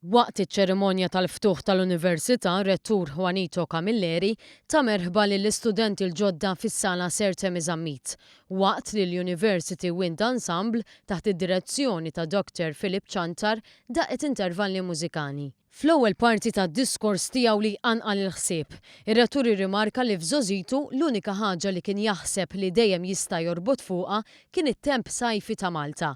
Waqt iċ-ċerimonja tal-ftuħ tal-Università, Rettur Juanito Camilleri ta merħba lill-istudenti l-ġodda fis-Sala Sir Temi Zammit, waqt li l-University Wind Ensemble taħt id-direzzjoni ta' Doctor Philip Ciantar daqqet intervalli mużikali. Fl-ewwel parti tad-diskors tiegħu li jqanqal il-ħsieb, ir-Rettur irrimarka li f'żgħożitu l-unika ħaġa li kien jaħseb li dejjem jista' jorbot fuqha kien it-temp sajfi ta' Malta.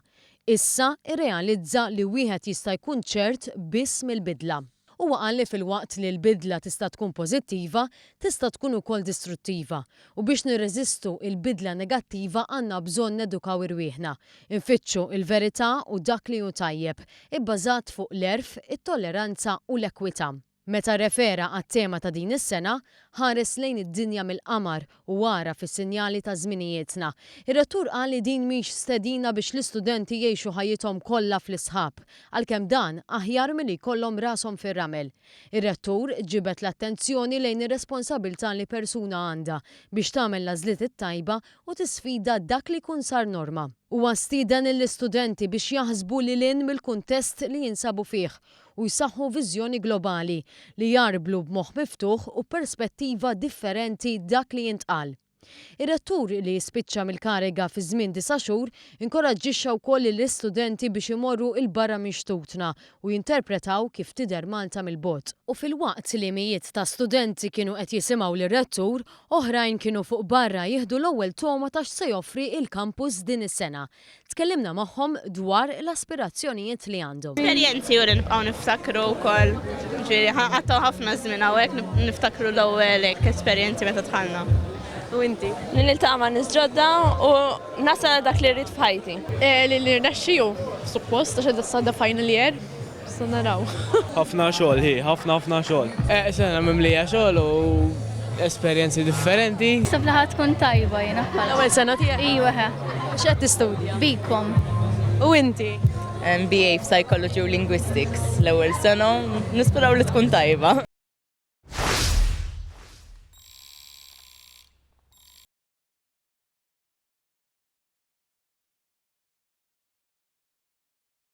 Issa irrealizza li wieħed jista' jkun ċert biss mill-bidla. Huwa qal li filwaqt li l-bidla tista' tkun pożittiva, tista' tkun ukoll distruttiva u biex nirreżistu il-bidla negattiva għandna bżonn nedukaw irwieħna, infittxu il-verità u dak li hu tajjeb, ibbażat fuq l-għerf, it-tolleranza u l-ekwità. Meta rrefera għat-tema ta' din is-sena, Ħares lejn id-dinja mill-qamar u agħraf is-sinjali ta' żminijietna, ir-Rettur qal li din mhix stedina biex l-istudenti jgħixu ħajjithom kollha fl-isħab, għalkemm dan aħjar milli jkollhom rashom fir-ramel. Ir-Rettur ġibed l-attenzjoni lejn ir-responsabilità li persuna għandha biex tagħmel l-għażliet it-tajba u tisfida dak li jkun sar norma. Huwa stieden lill-istudenti biex jaħsbu lil hinn mill-kuntest li jinsabu fih u jsaħħu viżjoni globali li jgħarblu b'moħħ miftuħ u perspettiva differenti dak li jintqal. Ir-Rettur, li jispiċċa mill-kariga fi żmien disa' xhur, inkoraġġixxa wkoll lill-istudenti biex imorru 'il barra minn xtutna u jinterpretaw kif tidher Malta mill-bogħod. U filwaqt li mijiet ta' studenti kienu qed jisimgħu lir-Rettur, oħrajn kienu fuq barra jieħdu l-ewwel togħma ta' x'se joffri l-kampus din is-sena. Tkellimna magħhom dwar l-aspirazzjonijiet li għandhom. Esperjenzi u li nibqgħu niftakru wkoll. Ġifieri ħa nqattgħu ħafna żmien hawnhekk niftakru l-ewwel hekk esperjenzi meta dħalna. U inti? Li niltaqa' ma' nies ġodda u nasal għal dak li rrid f'ħajti. Li nirnexxi u suppost għax issa the final year. Sa naraw. Ħafna xogħol hi, ħafna ħafna xogħol. Eh, sena mimlija xogħol u esperjenzi differenti. Naħseb li ħa tkun tajba jiena bħala. L-ewwel sena tiegħek? Iva ħe. X'qed tistudja? BCom. U inti? BA f'Psychology u Linguistics l-ewwel sena, nisperaw li tkun tajba.